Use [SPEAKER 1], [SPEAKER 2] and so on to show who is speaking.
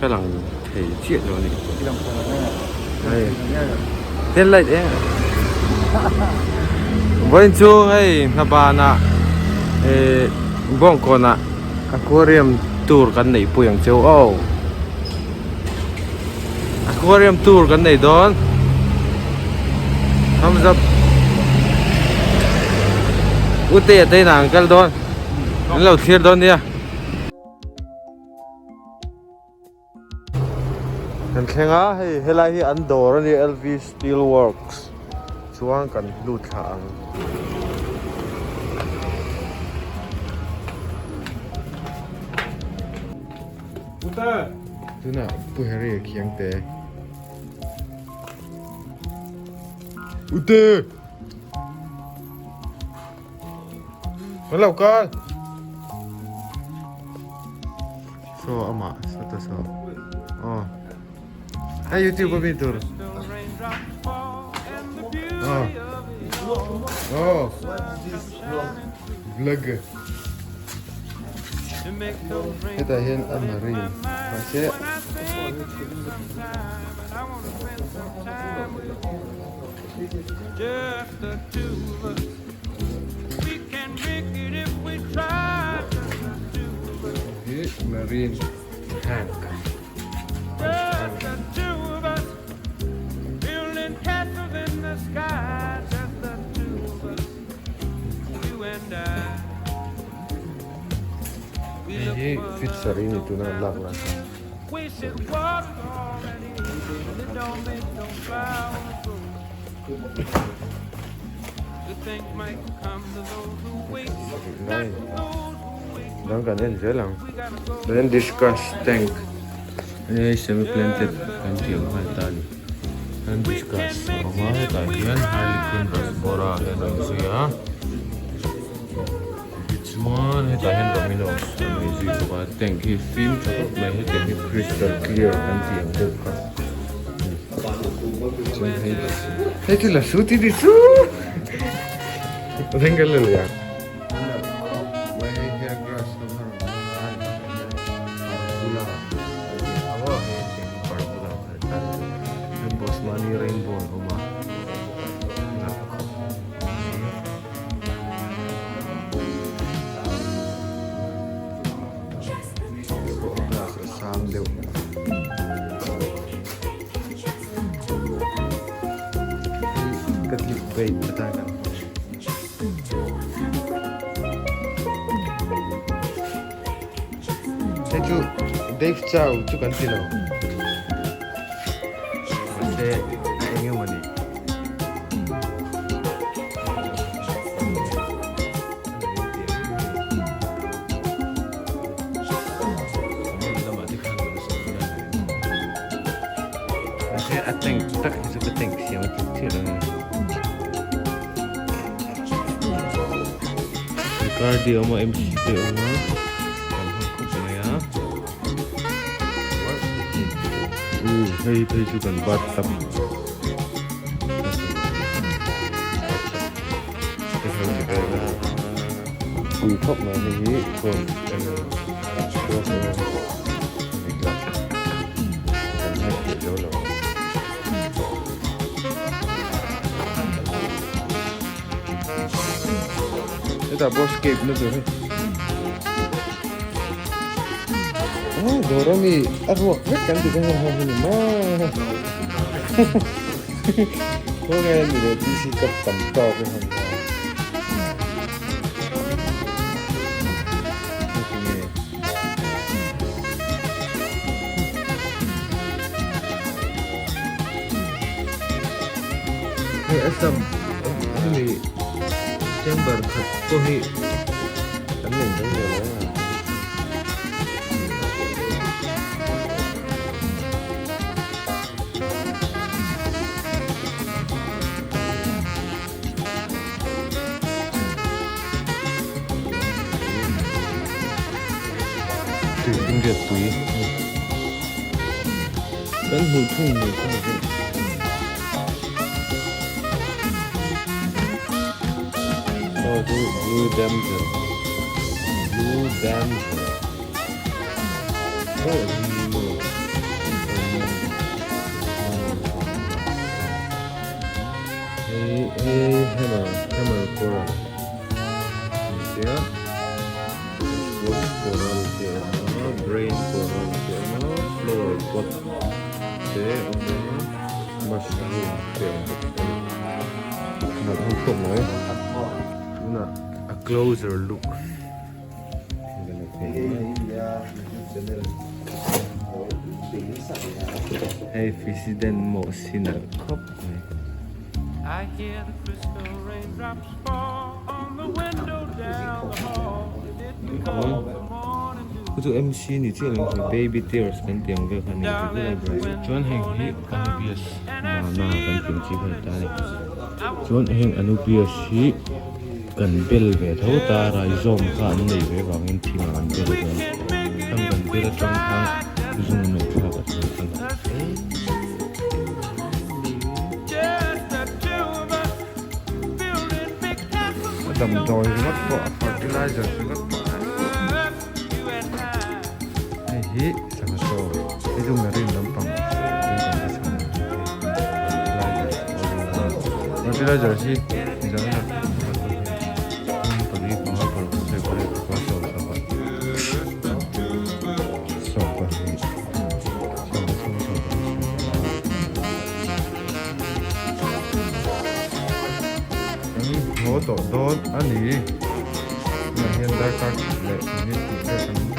[SPEAKER 1] Ka lang thei chiah lo a ni. Hei tail light eng vawiin chu hei hna banah eh bawngkawnah aquarium tour kan neih pui ang cheu aw aquarium tour kan nei dawn thumbs up u te a te inah an kal dawn an lo thlir dawn nia. Kan thleng a hei helai hi an dawr a ni L V steel works chuan kan lut thla ang. Tunah Pu Harry a khiang te. Ute! Kan lo kal. So amah sata so. Oh. Hey YouTube ami tur. Oh. Oh. Vlog. Hetah hian a marine mahse Hi marine tank Hei hi fishery ni tuna an lak lai kha. Dang kan en zel ang then discuss tank hei semi planted kan tih ang khan ta a ni an discuss a awm a hetah hian harlequin rasbora hian a inzui a. Tichuan hetah hian Domino's a nei zui bawk a tank hi fim tha khawp mai hetiang hi crystal clear kan tih ang deuh kha a ni chuan hei hei chu la su ti ti su thleng ka la leh ang. Rainbow an awm a. Sang deuh ka click bait atan kan hmang hei chu Dave Chow chu kan ti lo mahse eng emaw ni. A tank tak hi chu ka tank siam a tluk chiah lo a ni. Ricardi a awm a MC te a awm a kan hmu khawp mai a. Hei phei chu kan bathtub. Pui khawp mai hei hi cross cross a ni tlat kan hmet theih zo lo hetah pawh escape na tur hei aw dawr ami a ruak vek kan ti kha hei hi ni maw. Khawnge ni leh DC cup tam tawk i han ha. Hei a sam hemi chamber khat pawh hi kan nei zo ve lo a. Tuifinriat pui kan hmuh thung mai kha ni deuh. Aw chu blue damsel blue damsel. Oh, ni maw. pot te a awm a mushroom te a awm bawk a ni nalh ho khawp mai tunah a closer look Hei Fisiden mawh si nalh khawp mai. Chu chu MC ni chiah lo ang baby tears kan tih ang vel kha a ni ang tih vel a chuan heng hi Anubias nana kan tih ang chi kha a ni ta a ni chuan heng Anubias hi. Kan bel ve tho ta rhizome kha an neih ve vangin thingah an bel dawn khang kan bel atang khan zung an rawn thlak a thil a lang hle. A damdawi ringawt pawh a fertilizer ringawt pawh a hei hi sangha chaw hei chu marine lampang thil kan ti chhan a ni fertilizer hi Kan haw tawh dawn a ni. Tunah hian darkar khat leh minute tih vel kan.